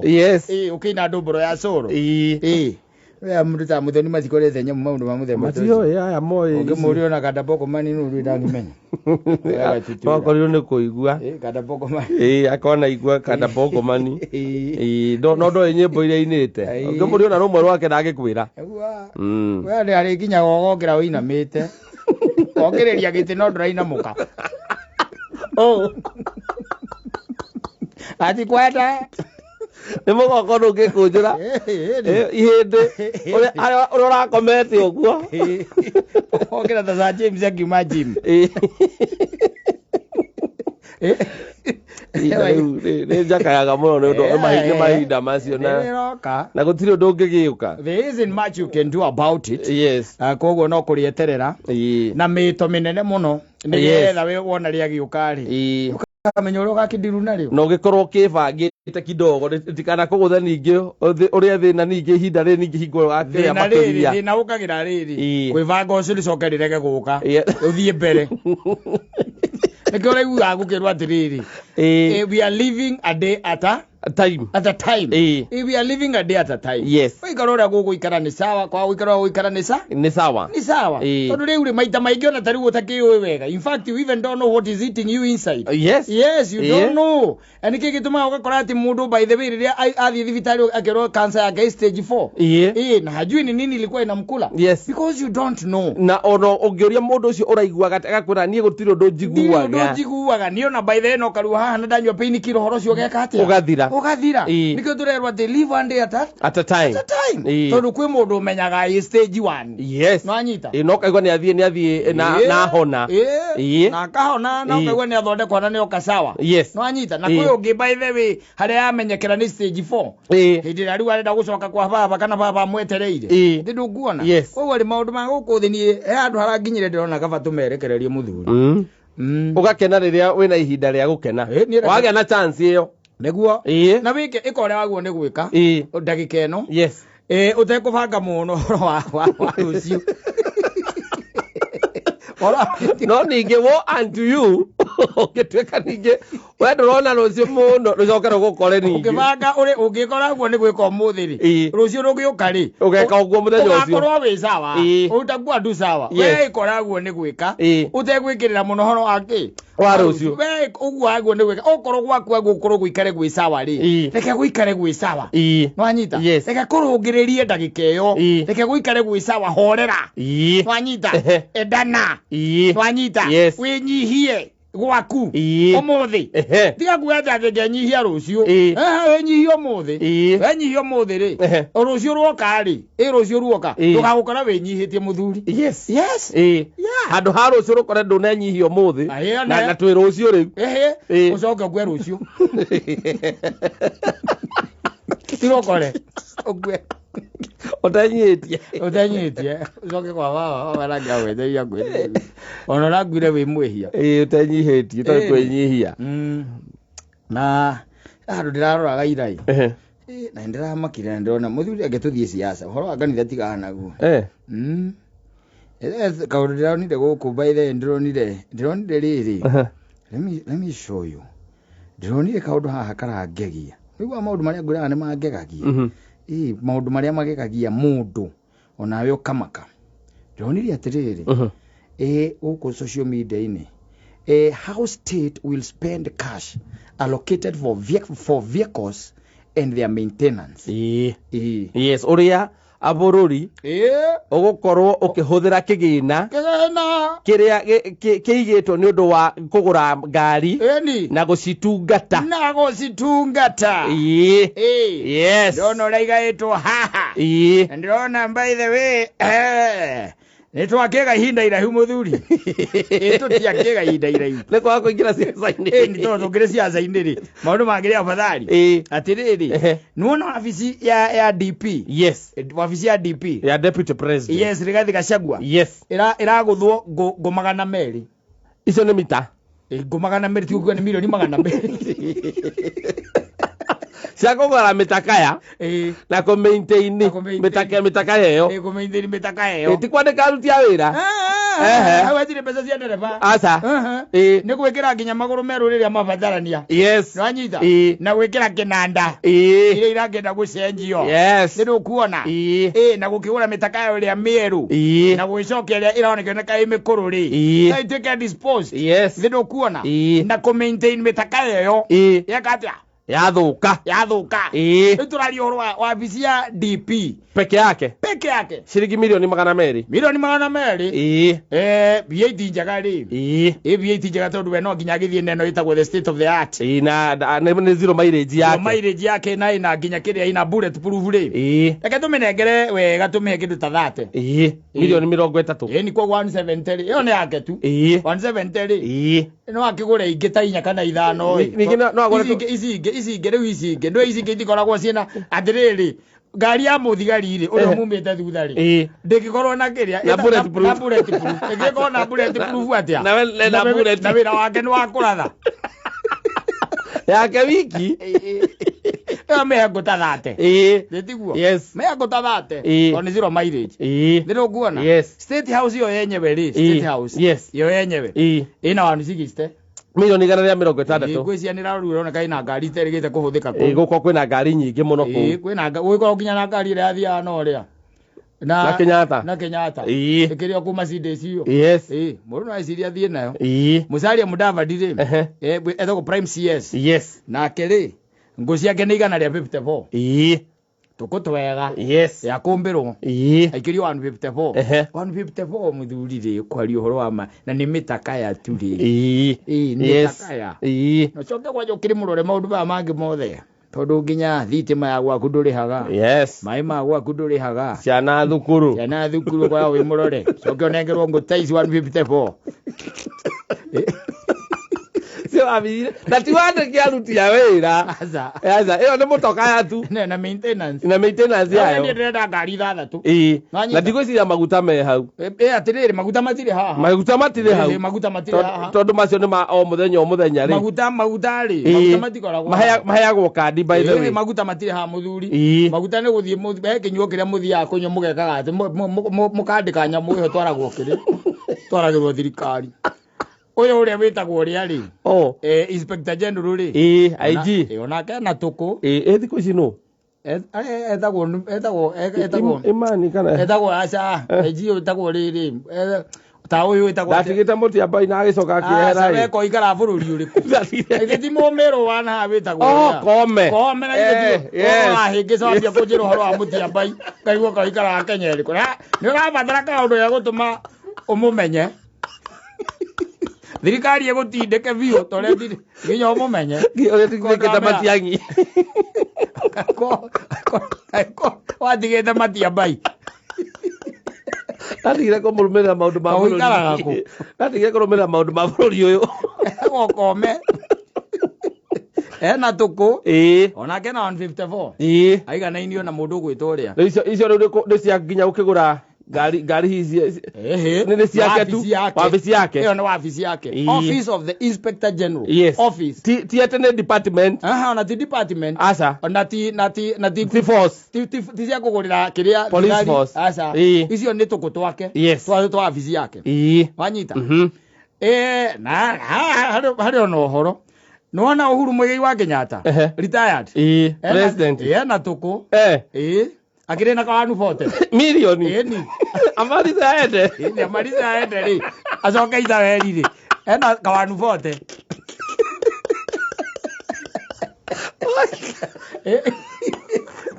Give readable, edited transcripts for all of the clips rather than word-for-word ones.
Yes. Ĩĩ, ũkĩina ndũmbũro ya cũrũ. Ĩĩ. Ĩĩ. We mũndũ ta Mũthoni matikorete nyamũ maũndũ ma mũthemba ta ũcio. Matiũĩ aya moĩ. Ũngĩmũria ona kandaboko mani nũ rĩ ndangĩmenya. No akorirwo nĩ kũigua. Ĩĩ, kandaboko mani. Ĩĩ, akona igua kandaboko mani. Ĩĩ. Ĩĩ, no ndoĩ nyĩmbo iria ainĩte. Ĩĩ. Ũngĩmũria ona rũmwe rwake ndangĩkwĩra. Nĩguo. Mm. We nĩ arĩkinyaga ũgokĩra ũinamĩte. Okĩrĩria gĩtĩ no ndũrainamũka. Oh. Atikwenda. Nĩ mũgongo ndũngĩkũnjũra. Ĩĩ, Ihĩndĩ ũrĩa ũrĩa ũrakomete ũguo. ĩĩ. Okĩra ta Sir James akiuma gym. Ĩĩ. Ĩĩ. Ihinda rĩu nĩ njakayaga mũno nĩ ũndũ nĩ mahinda macio na Nĩrĩroka. na gũtirĩ ũndũ ũngĩgĩũka. There isn't much you can do about it. Yes. Ah, koguo no kũrĩeterera Ĩĩ. na mĩto mĩnene mũno nĩgetha we wona rĩagĩũka rĩ Ĩĩ. ũkamenya ũrĩa ũgakĩndiru narĩo. Na ũgĩkorwo ũkĩbangĩte kidogo ndikanakũgũthe ningĩ ũrĩe thĩna ningĩ ihinda rĩrĩ ningĩ hingo ũgakĩrĩa Thĩna rĩrĩ makĩria. thĩna ũkagĩra rĩrĩ Ĩĩ. kwĩbanga ũcio rĩcoke rĩrege gũka Ĩĩ. ũthiĩ mbere nĩkĩo ũraiguaga gũkĩrwo atĩrĩrĩ Ĩĩ. we are living a day at a, Time. at a time. Ĩĩ. We are living a day at a time. Yes. Gũikara ũrĩa gũgũikara nĩ sawa kwa gũikara ũrĩa gũgũikara nĩ sa Nĩ sawa. nĩ sawa. Ĩĩ. Tondũ rĩu rĩ maita maingĩ ona ta rĩu ũtakĩũĩ wega. In fact, you even don't know what is eating you inside. Yes. Yes, you Ĩĩ. don't know. Na nĩkĩ gĩtũmaga ũgakora atĩ mũndũ by the way rĩrĩa athiĩ thibitarĩ akĩrwo cancer yake ĩ stage 4. Ĩĩ. Ĩĩ, na hajui ni nini ilikuwa inamkula. Yes. Because you don't know. Na ona ũngĩũria mũndũ ũcio ũraiguaga atĩ agakwĩra niĩ gũtirĩ ũndũ Ndirĩ ũndũ njiguaga. njiguaga niĩ ona by the way no karua haha na ndanyua painkiller ũhoro ũcio ũgeka atĩa? Ũgathira. Ũgathira. Ĩĩ. Nĩkĩo tũrerwo atĩ live one day at a At a time. at a time. Ĩĩ. Tondũ kwĩ mũndũ ũmenyaga ĩ stage 1. Yes. Nĩwanyita? Ĩĩ, no kaigua nĩ athiĩ nĩ athiĩ na Ĩĩ. na ahona. Ĩĩ. Ĩĩ. Na akahona na Ĩĩ. ũkaigua nĩ athondekwo na nĩ oka sawa. Yes. Nĩwanyita? Na Ĩĩ. kwĩ ũngĩ by the way harĩa yamenyekera nĩ stage 4. Ĩĩ. Hĩndĩ ĩrĩa rĩu arenda gũcoka kwa baba kana baba amwetereire. Ĩĩ. Ndĩ ndũkuona? Yes. Koguo rĩ maũndũ ma gũkũ thĩ niĩ he handũ haranginyire ndĩrona kaba tũmerekererie mũthuri. Mm. Mm. Ũgakena rĩrĩa wĩna ihinda rĩa gũkena. Ĩĩ, niĩ reke- Wagĩa na chance ĩyo. Nĩguo. Ĩĩ. Na wĩke ĩka ũrĩa wagwo nĩ gwĩka. Ĩĩ. Ndagĩka ĩno. Yes. Ĩĩ, ũtekũbanga mũno ũhoro wa rũciũ. Ũhoro- No ningĩ wo unto you ũngĩtuĩka ningĩ we ndũrona rũciũ mũno rũcoke rũgũkore ningĩ. Ũngĩbanga ũrĩ ũngĩkora ũguo nĩ gwĩka ũmũthĩ rĩ. Ĩĩ. Rũciũ rũgĩũka rĩ. Ũgeka ũguo mũthenya ũcio. Ũgakorwo wĩ sawa. Ĩĩ. Ũtakua ndu sawa. Yes. We ĩkora ũguo nĩ gwĩka. Ĩĩ. Ũtegwĩkĩrĩra mũno ũhoro wa kĩ? Wa rũciũ. We ũguo waguo nĩ gwĩka. Okorwo gwaku waguo gũkorwo gũikare gwĩ sawa rĩ. Ĩĩ. Reke gũikare gwĩ sawa. Ĩĩ. Nĩwanyita? Yes. Reke kũrũngĩrĩrie ndagĩka ĩyo. Ĩĩ. Reke gũikare gwĩ sawa horera. Ĩĩ. Nĩwanyita? Ehe. Endana. Ĩĩ. Nĩwanyita? Yes. Wĩnyihie gwaku. Ĩĩ. Ũmũthĩ. Ehe. Tiga kuga atĩ atĩ ngenyihia rũciũ. Ĩĩ. Ehe, wĩnyihie ũmũthĩ. Ĩĩ. Wenyihia ũmũthĩ rĩ. Ehe. Rũciũ ruoka rĩ. Ĩ rũciũ ruoka. Ĩĩ. Ndũgagũkora wĩnyihĩtie mũthuri. Yes. Yes. Ĩĩ. Yeah. Handũ ha rũciũ rũkore ndũnenyihia ũmũthĩ. Aĩ, Na na twĩ rũciũ rĩu. Ehe. Ĩĩ. Ũcoke ũkue rũciũ. Tirokore. Ũkue. Ũtenyihĩtie. Ũtenyihĩtie. Ũcoke kwa baba, baba nake agwetereire akwĩre. Ona ũrakuire wĩ mwĩhia. Ĩĩ ũtenyihĩtie ũtarĩ Ĩĩ. kwĩnyihia. Na handũ ndĩraroraga ira ĩ. Ehe. Ĩ, na nĩndĩramakire na ndĩrona mũthuri ake tũthiĩ siasa ũhoro wa kanitha tigaga naguo. Eh. Kaũndũ ndĩronire gũkũ by the way ndĩronire rĩrĩ. Ehe. Let me show you. Ndĩronire kaũndũ haha karangegia. Nĩguo maũndũ marĩa ngwĩraga nĩ mangegagia. Ĩ, maũndũ marĩa magegagia mũndũ onawe ũkamaka. Ndĩronire atĩrĩrĩ. Ĩ, gũkũ social media-inĩ. How state will spend cash allocated for vehicles and their maintenance. Ĩĩ. Ĩĩ. Yes, ũrĩa abũrũri Ĩĩ. ũgũkorwo ũkĩhũthĩra kĩgĩna Kĩgĩna. kĩrĩa kĩigĩtwo nĩ ũndũ wa kũgũra ngari Ĩni. na gũcitungata. Na gũcitungata. Ĩĩ. Ĩĩ. Yes. Ndĩrona ũrĩa igaĩtwo haha. Ĩĩ. Na ndĩrona by the way, nĩ twakĩga ihinda iraihu mũthuri. Ĩ, tũtiakĩga ihinda iraihu. Nĩ kwaga kũingĩra ciaca-inĩ. Ĩ, nĩ tondũ tũkĩrĩ ciaca-inĩ rĩ, maũndũ mangĩrĩ afadhali. Ĩĩ. Atĩrĩrĩ, Ehe. nĩwona wabici ya DP. Yes. Wabici ya DP. Ya deputy president. Yes, Rigathi Gachagua. Yes. Ĩragũthwo ngũ 200. Icio nĩ mita. Ĩ, ngũ 200 ti kuga nĩ mirioni 200. Cia kũgũra mĩtakaya Ĩĩ. na kũ-maintain Na kũ-maintain. mĩtakaya ĩyo. Ĩ, kũ-maintain mĩtakaya Ĩ, ĩyo. ti kwandĩka aruti a wĩra. Ah, Ehe. Hau hatirĩ mbeca cia ndereba. Aca. Ehe. Ĩĩ. Nĩ gwĩkĩra nginya magũrũ merũ rĩrĩa mabatarania. Yes. Nĩwanyita? Ĩĩ. Na gwĩkĩra kĩnanda. Ĩĩ. Iria irakĩenda gũcenjio. Yes. Nĩ ndũkuona? Ĩĩ. Ĩĩ, na gũkĩgũra mĩtakayo ĩrĩa mĩerũ. Ĩĩ. Na gũgĩcokia ĩrĩa ĩroneka ĩ mĩkũrũ rĩ. Ĩĩ. No ĩtuĩke disposed. Yes. Nĩ ndũkuona? Ĩĩ. Na kũ maintain mĩtakayo ĩyo. Ĩĩ. Yeka atĩa? Yathũka. Yathũka. Ĩĩ. Rĩu tũraria ũhoro wa wabici ya DP. Peke yake. Peke yake. Ciringi milioni 200. Milioni 200. Ĩĩ. Eh, V8 njega rĩ. Ĩĩ. Ĩ V8 njega tondũ we no nginya agĩthiĩ na ĩno ĩtagwo the state of the art. Ĩĩ na nĩ zero mileage yake. Mileage yake na ĩna nginya kĩrĩa ĩna bullet proof rĩ. Ĩĩ. Reke tũmĩnengere wega tũmĩhe kĩndũ ta 30. Ĩĩ. Milioni 30. Ĩ ni koguo 170 rĩ. Ĩyo nĩ yake tu. Ĩĩ. 170 rĩ. Ĩĩ. No akĩgũre ingĩ ta inya kana ithano ĩ. Ningĩ no agũre Ici ingĩ ici ingĩ ici ingĩ rĩu ici ingĩ ndũĩ ici ingĩ itikoragwo ciĩna atĩrĩrĩ ngari ya mũthigari rĩ ũrĩa Eh. mumĩte thutha rĩ Ĩĩ. ndĩngĩkorwo na kĩrĩa Na bullet proof. na bullet proof ĩngĩkorwo na bullet proof atĩa Na we- na bullet. Na wĩra wake nĩ wa kũratha. Yake wiki. Ĩyo mĩhe ngũ ta 30. Ĩĩ. Nĩtiguo? Yes. Mĩhe ngũ ta 30. Ĩĩ. Tondũ nĩ zero mileage. Ĩĩ. Nĩ ndũkuona? Yes. State House yo yenyewe rĩ, State Ĩĩ. House. Yes. Yo yenyewe. Ĩĩ. Ĩna 160. Milioni 160. Ngwĩciria nĩ raruru ĩroneka ĩna ngari iterĩgĩte kũhũthĩka Ĩĩ kũu. gũkorwo kwĩna ngari nyingĩ mũno Ĩĩ, kũu. kwĩna gũgĩkorwo nginya na ngari ĩrĩa yathiaga na ũrĩa. Na Kenyatta. Na Kenyatta. Ĩĩ. Ĩkĩrĩ o kũ Mercedes ĩyo. Yes. Ĩĩ, mũndũ no ecirie athiĩ nayo. Ĩĩ. Musalia Mudavadi rĩ, Ehe. etagwo Prime CS. Yes. Nake rĩ, ngũ ciake nĩ 154. Ĩĩ. Tũkũ twega. Yes. Ya kũmbĩrwo. Ĩĩ. Aikĩrio 154. Ehe. 154 mũthuri rĩ, kwaria ũhoro wa ma na nĩ mĩtakaya tu rĩ. Ĩĩ. Ĩĩ, nĩ Yes. mĩtakaya. Ĩĩ. Na ũcoke kwanja ũkĩrĩ mũrore maũndũ maya mangĩ mothe tondũ nginya thitima ya gwaku ndũrĩhaga. Yes. Maĩ ma gwaku ndũrĩhaga. Ciana thukuru. Ciana thukuru kwa wĩ mũrore. Coke ũnengerwo ngũ ta ici 154. Cio wabici. Na ti wandĩki aruti a wĩra. Aca. Aca, ĩyo nĩ mũtokaya tu. Na maintenance. Na maintenance Niĩ yayo. ndĩrenda ngari ithathatũ. Ĩĩ. Nanyita. Na ndigwĩciria maguta me hau. Ĩ atĩrĩrĩ maguta matirĩ haha. Maguta matirĩ hau. Ĩ, maguta matirĩ haha. Tondũ macio nĩ ma o mũthenya o mũthenya rĩ. Maguta maguta rĩ, Ĩĩ. maguta matikoragwo. haha. Maheagwo kandi by the Ĩ, way. maguta matirĩ haha mũthuri. Ĩĩ. Maguta nĩ gũthiĩ he kĩnyuo kĩrĩa mũthiaga kũnyua mũgekaga atĩ mũkandĩka nyamũ ĩyo twaragwo kĩrĩ. Twaragĩrwo thirikari. Ũyũ ũrĩa wĩtagwo ũrĩa rĩ. Oh. Inspector General rĩ. Ĩĩ, IG. Ĩ, onake ena tũkũ. Ĩĩ, ĩ thikũ ici nũ? Etagwo etagwo etagwo Imani kana etagwo aca IG wĩtagwo rĩrĩ ta ũyũ wĩtagwo atĩa? ndatigĩte mũtiambai na agĩcoka akĩehera Aca ĩ. weko ikara bũrũri ũrĩkũ? Ndatigire- Ithe ti mũmĩrũ wa na haha wĩtagwo Oh, ũrĩa? Kome. Kome na ithe ti Yes. ũrahĩngĩca wambia kũnjĩra ũhoro wa mũtiambai ngaigua ka ũikaraga Kenya ĩrĩkũ. Nĩ ũrabatara kaũndũ gĩa gũtũma ũmũmenye. Thirikari ĩgũtindĩke biũ ta ũrĩa nginya ũmũmenye. Ũrĩa tindĩkĩte Matiang'i. Watigĩte matiambai. Ndatigire kũmũrũmĩrĩra maũndũ ma bũrũri. Ũikaraga kũ? Ndatigire kũrũmĩrĩra maũndũ ma bũrũri ũyũ. Etagwo Kome. Ena tũkũ. Ĩĩ. Onake na 154. Ĩĩ. Aiganairio na mũndũ ũgwĩtwo ũrĩa. Rĩu icio rĩu nĩ cia nginya ũkĩgũra ngari ici Ehe. Nĩ ciake tu. Wabici yake. Wabici yake. Ĩyo nĩ wabici yake. Ĩĩ. Office of the Inspector General. Yes. Office. Ti atĩ nĩ department. Aha, ona ti department. Aca. Ona ti na ti na ti Ti force. ti cia kũgũrĩra kĩrĩa Police thigari. force. Aca. Ĩĩ. Icio nĩ tũkũ twake. Yes. Twa wabici yake. Ĩĩ. Wanyita. Mhm. Na harĩ ona ũhoro. Nĩwona Uhuru Muigai wa Kenyatta. Ehe. Retired. Ĩĩ. President. Ena tũkũ. Eh. Ĩĩ. Akĩrĩ na kawanu 40. Milioni. Ĩni. Amalize aende. Ĩni amalize aende rĩ. Acoke Isiraeli rĩ. Ena kawanu 40.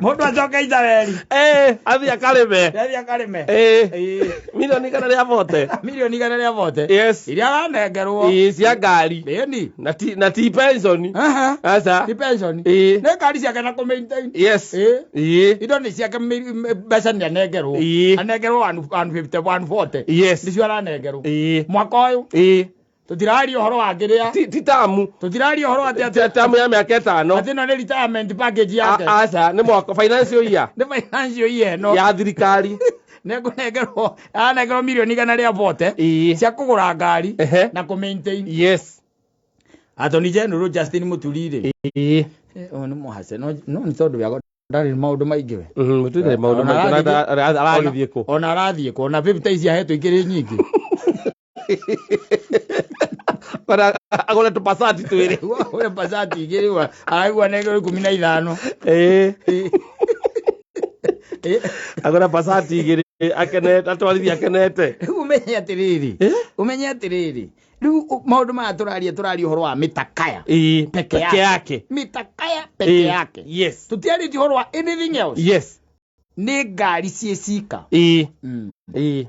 Mũndũ acoke Isiraeli. Eh, athiĩ akarĩme. Athiĩ akarĩme. Eh. Ĩĩ. Milioni 140. Milioni 140. Yes. Iria aranengerwo. Ĩĩ, cia ngari. Ĩni. Na ti pension. Aha. Aca. Ti pension. Ĩĩ. Nĩ ngari ciake na kũ maintain. Yes. Ĩĩ. Ĩĩ. Indo nĩ ciake mbeca nĩ anengerwo. Ĩĩ. Anengerwo 150 140. Yes. Nĩcio aranengerwo. Ĩĩ. Mwaka ũyũ Ĩĩ. tũtiraria ũhoro wa kĩrĩa. Ti tamu. Tũtiraria ũhoro atĩ atĩ Tamu ya mĩaka ĩtano. atĩ ĩno nĩ retirement package yake. Aca, nĩ mwaka financial year Nĩ financial year ĩno. ya thirikari. Nĩekũnengerwo aranengerwo milioni 140 Ĩĩ. cia kũgũra ngari Ehe. na kũ maintain. Yes. Attorney General Justin Muturi rĩ. Ĩĩ. Ũyũ nĩ mũhace no nĩ tondũ wa ndarĩ maũndũ maingĩ we. Mũturi maũndũ Ona maingĩ aragĩthiĩ- aragĩthiĩ kũ? Ona arathiĩ kũ? Ona 50 ici ahetwo ikĩrĩ nyingĩ. Kana agũre tũpacati twĩrĩ. Ũrĩa pasati igĩrĩ araigua nengero 15. Ĩĩ. Ĩĩ. Agũre pasati igĩrĩ akenete atwarithie akenete. Rĩu ũmenye atĩrĩrĩ, Eh? ũmenye atĩrĩrĩ, rĩu maũndũ maya tũraria tũraria ũhoro wa mĩtakaya Ĩĩ. peke Peke yake. Mĩtakaya peke Ĩĩ. yake. Yes. Tũtiarĩtie ũhoro wa anything else. Yes. Nĩ ngari ciĩ cika. Ĩĩ. Ĩĩ.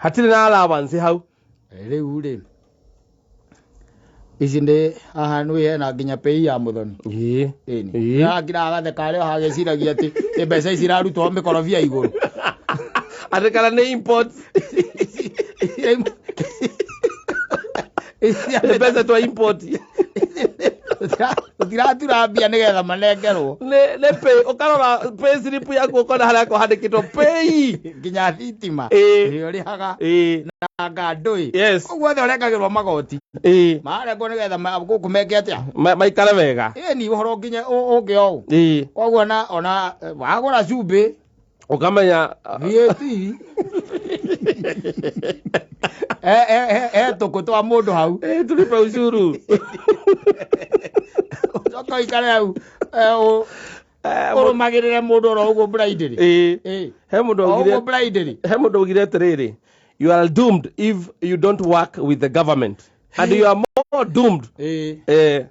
Hatirĩ na allowance hau. Rĩu rĩ ici nĩ haha nĩ hena nginya pei ya mũthoni. Ĩĩ. Ĩni. Ĩĩ. Arakira agatheka arĩ o hageciragia atĩ ĩ mbeca ici irarutwo mĩkorobia igũrũ. Atĩ kana nĩ import. Nĩ mbeca twa import. Tũtiratura mbia nĩgetha manengerwo Nĩ pay ũkarora pay slip yaku ũkona harĩa kũhandĩkĩtwo pay. nginya thitima Ĩĩ. ĩrĩa ũrĩhaga Ĩĩ. na ngandũĩ. Yes. Koguo othe ũrengagĩrwo magoti Ĩĩ. marengwo nĩgetha gũkũ meke atĩa. Maikare wega. Ĩni ũhoro nginya ũngĩ o ũũ. Ĩĩ. Koguo ona wagũra cumbĩ Ũkamenya VAT he tũkũ twa mũndũ hau. Ĩĩ tulipe ushuru. Ũcoke ũikare hau ũrũmagĩrĩre mũndũ oro ũguo blindly. Ĩĩ. Ĩĩ. He mũndũ O augire ũguo blindly. He mũndũ augire atĩrĩrĩ, you are doomed if you don't work with the government and you are more doomed. Ĩĩ.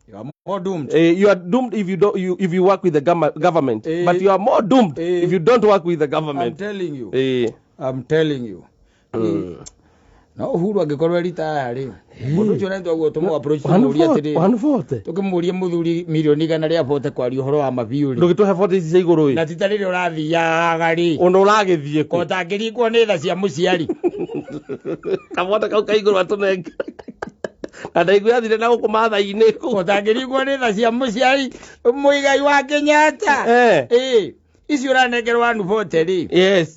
You are more doomed. You are doomed if you don't you, if you work with the government, but you are more doomed if you don't work with the I'm government. telling you. I'm telling you. No Uhuru angĩkorwo eritaya rĩ, mũndũ ũcio nĩ twaguo tũmũ approach tũmũrie atĩrĩrĩ, 140. tũkĩmũrie mũthuri mirioni 140 kwaria ũhoro wa mabiũ rĩ, Ndũgĩtũhe 40 ici cia igũrũ na ĩ. ti ta rĩrĩa ũrathiaga rĩ, Ũndũ ũragĩthiĩ kũ? kotangĩringwo nĩ tha cia mũciari. Kamwota kau ka igũrũ atũnenge. Na ndaigua yathire na gũkũ mathai-inĩ kũu. Kotangĩringwo nĩ tha cia mũciari Mũigai wa Kenyatta. Ĩĩ, icio ũranengerwo 140 rĩ, Yes.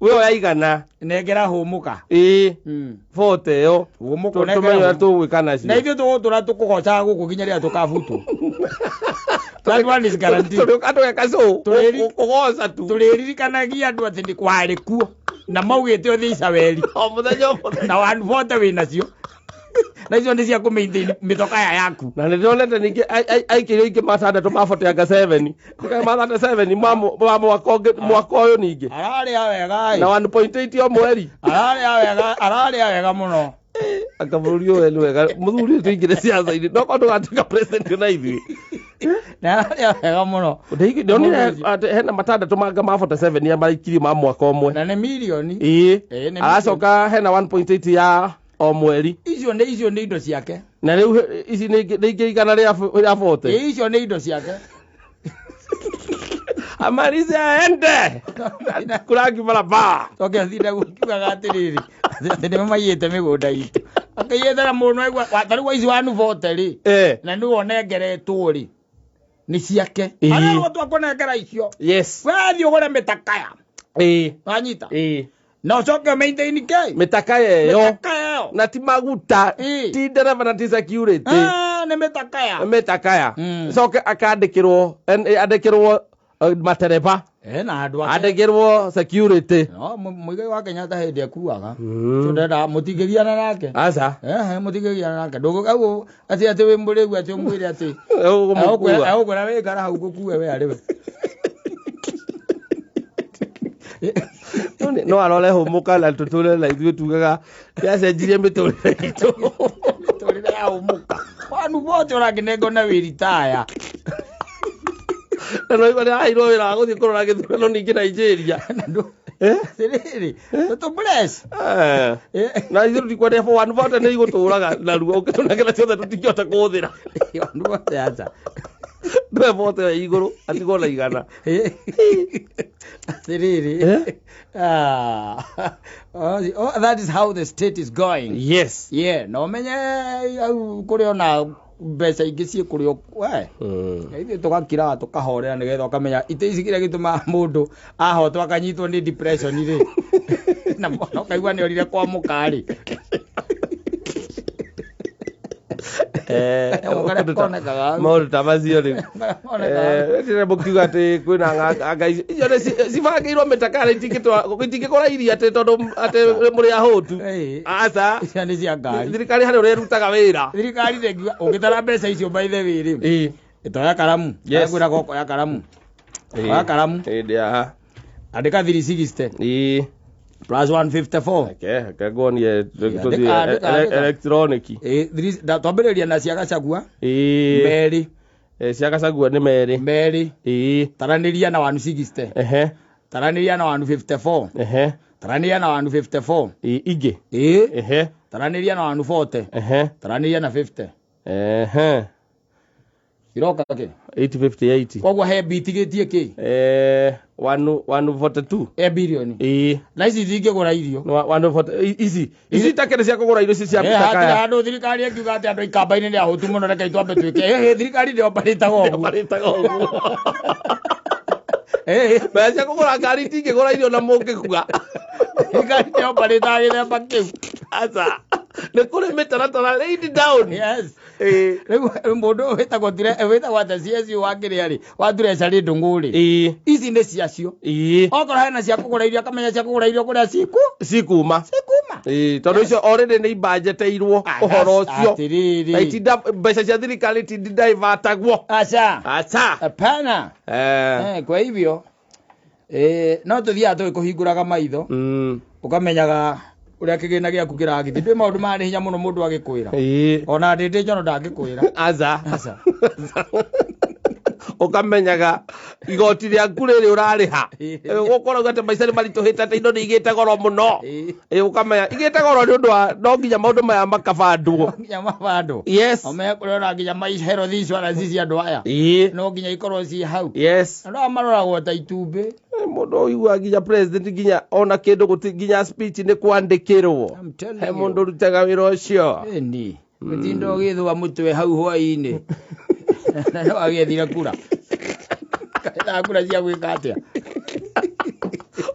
We oya igana. nengera hũmũka. Ĩĩ. 40 ĩyo. Hũmũka Tũmenye ũnengere ũrĩa hũmũka. tũgwĩka nacio. Na ithuĩ tũgũtũra tũkũgocaga gũkũ nginya rĩrĩa tũkabutwo. That one is guaranteed. Tũrĩũka tũgeka show. Kũgoca tu. Tũrĩririkanagia andũ atĩ nĩ kwarĩ kuo na maugĩte ũthiĩ Icaweri. O mũthenya o mũthenya. Na 140 wĩ nacio. Na icio nĩ cia kũ maintain mĩtokaya yaku. Na nĩ ndĩronete ningĩ aikĩrio ingĩ matandatũ ma 40 anga 7. Ũkae ma 37 ma mwaka ũngĩ mwaka ũyũ ningĩ. Ararĩa wega Na ĩ. 1.8 o mweri. Ararĩa wega, ararĩa wega mũno. Anga bũrũri ũyũ nĩ wega. Mũthuri ũyũ tũingĩre siasa-inĩ. No korwo ndũgatuĩka president ona ithuĩ. Na ararĩa wega mũno. Ndonire atĩ hena matandatũ manga ma 47 ya maraikirio ma mwaka ũmwe. Na nĩ mirioni. Ĩĩ. Ĩĩ, nĩ Aracoka hena 1.8 ya o mweri. Icio nĩ icio nĩ indo ciake. Na rĩu ici nĩ ingĩ igana rĩa 40. Ĩĩ, icio nĩ indo ciake. Amalize aende. Kurangi barabara. Toke athire gũkiugaga atĩrĩrĩ, atĩ nĩ maiyĩte mĩgũnda itũ. Akĩiyĩte mũno aigua ta rĩu ici 140 rĩ. Na nĩwe ũnengeretwo rĩ, nĩ ciake. Ĩĩ. Arerwo twakũnengera icio. Yes. Wathiĩ ũgũre mĩtakaya. Ĩĩ. Wanyita? Ĩĩ. Na ũcoke maintain kĩ? Mĩtakaya ĩyo. Mĩtakaya ĩyo. Na ti maguta, ti ndereba na ti security. Nĩ mĩtakaya. Mĩtakaya. Coke akandĩkĩrwo andĩkĩrwo matereba. Na andũ ake. Andĩkĩrwo security. No, Mũigai wa Kenyatta hĩndĩ akuaga. Ũcio ndendaga mũtingĩgiana nake. Aca. Ehe, mũtingĩgiana nake. Ndũgũ atĩ atĩ wĩ mũrĩu atĩ ũmwĩre atĩ Ũgũmũkua. Egũkwĩra wĩikara hau ngũkue we arĩ we. No arore hũmũka na tũtũre na ithuĩ tugaga nĩacenjirie mĩtũrĩre itũ. Mĩtũrĩre ya hũmũka. Wanu bote ũrakĩnengwo na wĩritaya. Na no igua nĩaraheirwo wĩra wa gũthiĩ kũrora gĩthurano ningĩ Nigeria. Atĩrĩrĩ, tũtũ bless. Na ithuĩ tũtikwenda 140 nĩ igũtũraga narua ũngĩtũnengera ciothe tũtingĩhota kũhũthĩra. 140 aca. Ndũe bote ya igũrũ atigwo na igana. Atĩrĩrĩ. Oh, that is how the state is going. Yes. Yeah, no menye au kũrĩ ona mbeca ingĩ ciĩ kũrĩ we. Ithuĩ tũgakiraga tũkahorera nĩgetha ũkamenya itĩ ici kĩrĩa gĩtũmaga mũndũ ahotwo akanyitwo nĩ depression rĩ. Na mwana ũkaigua nĩ orire kwa mũka rĩ. Karĩa konekaga hau. Maũndũ ta macio rĩu. Karĩa konekaga hau. Ndĩrenda mũkiuga atĩ kwĩna anga icio icio nĩ cibangĩirwo mĩtakara itingĩkũra iria atĩ tondũ atĩ mũrĩ ahũtu. Ĩĩ. Aca. Icio nĩ cia ngari. Thirikari harĩ ũrĩa ĩrutaga wĩra. Thirikari ndĩngiuga ũngĩtara mbeca icio by the way rĩ. Ĩĩ. Ĩtoya karamu. Yes. Ngwĩra gokoya karamu. Oya karamu. Ĩĩ ndĩ haha. Andĩka 360 Ĩĩ. plus 154. Reke nguonie Andĩka, tũthiĩ andĩka, andĩka. electronic. Ĩĩ, twambĩrĩria na cia Gachagua. Ĩĩ. Merĩ. Cia Gachagua nĩ merĩ. Merĩ. Ĩĩ. Taranĩria na 160. Ehe. Taranĩria na 154. Ehe. Taranĩria na 154. Ĩĩ ingĩ. Ĩĩ. Ehe. Taranĩria na 140. Ehe. Taranĩria na 50. Ehe. Iroka kĩ? 858. Koguo he bitigĩtie kĩ? 142. He birioni. Ĩĩ. Na ici itingĩgũra irio. Nĩ 140 ici ici itakĩrĩ cia kũgũra irio ici cia Eh, hatirĩ mĩtakaya. handũ thirikari ĩngiuga atĩ andũ ikamba-inĩ nĩ ahũtu mũno reke twambe twĩke. Ĩhĩ, thirikari ndĩombarĩtaga ũguo. Marĩtaga ũguo. Ĩhĩ, Mbeca cia kũgũra ngari itingĩgũra irio na mũngĩkua. thirikari ndĩombarĩtaga gĩthemba kĩu. Aca. Nĩ kũrĩ mĩtaratara laid down. Yes. Ĩĩ. Rĩu mũndũ ũyũ wĩtagwo wĩtagwo atĩa CSU wa kĩrĩa rĩ, wa Treasury Ndung'u rĩ. Ĩĩ. Ici nĩ ciacio. Ĩĩ. Okorwo hena cia kũgũra irio akamenya cia kũgũra irio kũrĩa ciku Cikuma. cikuma. Ĩĩ, tondũ icio already nĩ ibanjeteirwo ũhoro ũcio. Atĩrĩrĩ. Na itinda mbeca cia thirikari itindaivatagwo. Aca. Aca. Hapana. Eh. Kwa hivyo no tũthiaga tũgĩkũhingũraga maitho ũkamenyaga ũrĩa kĩgĩna gĩaku kĩragĩthiĩ. Ndwĩ maũndũ maya nĩ hinya mũno mũndũ agĩkwĩra. Ĩĩ. Ona ndĩndĩ njono ndangĩkwĩra. Aca. Aca. Ũkamenyaga igoti rĩaku rĩrĩ ũrarĩha. Gũkorwo atĩ maica nĩ maritũhĩte atĩ indo nĩ igĩte goro mũno. Ĩĩ, ũkamenya igĩte goro nĩ ũndũ wa no nginya maũndũ maya makabandwo. Nginya mabandwo. Yes. Ũmenye kũrĩa ona nginya health insurance cia andũ aya. Ĩĩ. No nginya ikorwo ciĩ hau. Yes. Andũ aya maroragwo ta itumbĩ. Mũndũ ũiguaga nginya president nginya ona kĩndũ gũti nginya speech nĩ kwandĩkĩrwo. I'm telling He you. mũndũ ũrutaga wĩra ũcio. Ĩni. Gũtinda ũgĩthũa mũtwe hau hwaĩ-inĩ. Na no agĩethire kura. Kaethaga kura cia gwĩka atĩa?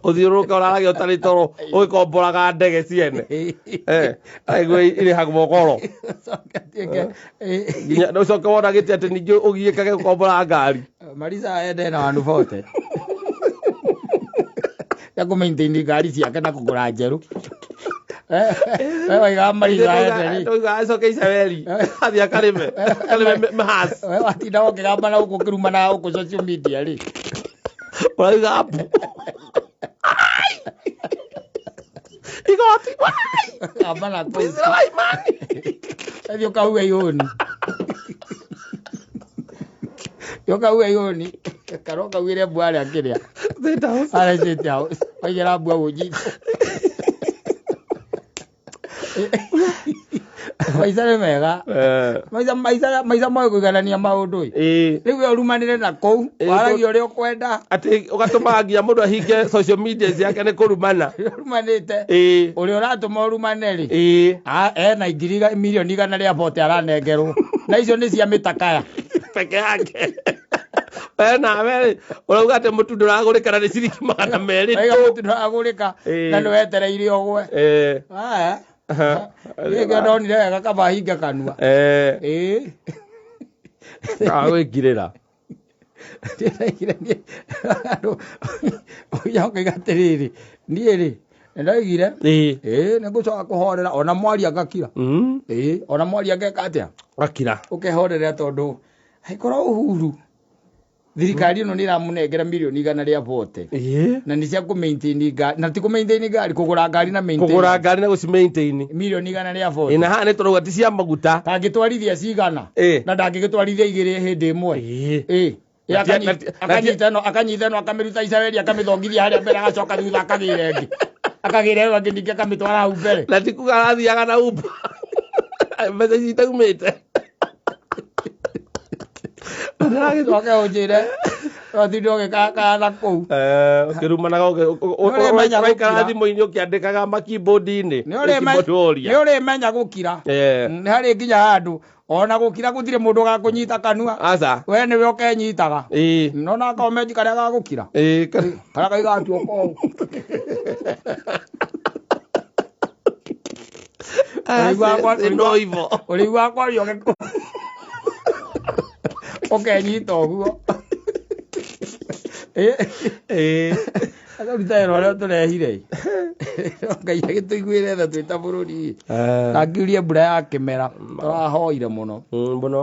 Ũthiũrũrũke ũrarage ũtarĩ toro ũgĩkomboraga ndege ciene. Aigua irĩhagwo goro. Ũcoke atuĩke, Nginya ũcoke wona gĩtĩ atĩ ningĩ ũgiĩkage gũkombora ngari. Marisa ende na wandu bote. Ya kũ maintain ngari ciake na kũgũra njerũ. We waigaga Marisa ende rĩ. Tũiga acoke Icaweri athiĩ akarĩme akarĩme mĩhaci. We watinda ũkĩgamba na gũkũ ũkĩrumana gũkũ social media rĩ. Ũrauga apu. Igoti. Wai! Gamba na kũu. Priscilla Waimani. Thiĩ ũkauge ihũni. Thiĩ ũkauge ihũni. Kana ũkaugĩre mbua harĩa kĩrĩa. State House. Harĩa State House. Waigĩra mbua ũnjite. Maica nĩ mega. Maica maica maica moĩ kũiganania maũndũ ĩ. Ĩĩ. Rĩu we ũrumanĩre na kũu, Ĩĩ, waragia ũrĩa ũkwenda, Atĩ ũgatũmaga nginya mũndũ ahinge social media ciake nĩ kũrumana. ũrumanĩte. Ĩĩ. Ũrĩa ũratũma ũrumane rĩ, Ĩĩ. ena ngiri mirioni igana rĩa bote aranengerwo. Na icio nĩ cia mĩtakaya. Peke yake. We nawe rĩ, ũrauga atĩ mũtu ndũragũrĩka na nĩ ciringi 200 Waiga tu. mũtu ndũragũrĩka Ĩĩ. na nĩ wetereire ũgwe. Ĩĩ. Aya. Nĩkĩo ndonire wega kaba hinge kanua. Ĩĩ. Ĩĩ. Agwĩkirĩra. Ndĩraigire niĩ andũ ũgĩcoka ũkauga atĩrĩrĩ, niĩ rĩ, nĩndaigire Ĩĩ. ĩĩ nĩngũcoka kũhorera ona mwaria ngakira. Ĩĩ ona mwaria ngeka atĩa? Akira. Ũkehorera tondũ angĩkorwo Uhuru thirikari ĩno nĩ ĩramũnengera mirioni igana rĩa bote Ĩĩ. na nĩ cia kũ maintain ngari na ti kũ maintain ngari kũgũra ngari na maintain Kũgũra ngari na gũci maintain. mirioni igana rĩa bote Ĩĩ na haha nĩ tũrauga ti cia maguta. kangĩtwarithia cigana Ĩĩ. na ndangĩgĩtwarithia igĩrĩ hĩndĩ ĩmwe. Ĩĩ. Ĩĩ. Na ti- na ti- Akanyita ĩno akanyita ĩno akamĩruta Icaweri akamĩthongithia harĩa mbere agacoka thutha akagĩra ĩngĩ akagĩra ĩyo ĩngĩ ningĩ akamĩtwara hau mbere. Na ti kuga arathiaga na Uber. Mbeca ici itaumĩte. Ũcoke ũnjĩre ũtinde ũgĩkakana na kũu. Ũkĩrumanaga Nĩũrĩmenya ũraikara gũkira. thimũ-inĩ ũkĩandĩkaga makeyboard-inĩ. Nĩ ũrĩmenya gũkira. Nĩ harĩ nginya handũ ona gũkira gũtirĩ mũndũ ũgakũnyita kanua. Aca. We nĩwe ũkenyitaga. Ĩĩ. Nona komenji karĩa gagũkira. Ĩĩ. Karĩa kaigaga tuoko ũũ. No ivo. Ũrĩiguaga kwaria ũkenyita ũguo. Akaruta wĩra ũrĩa tũrehire. Ngai agĩtũiguĩre tha twĩ ta bũrũri. Na ngiurie mbura ya kĩmera tũrahoire mũno. Mũno.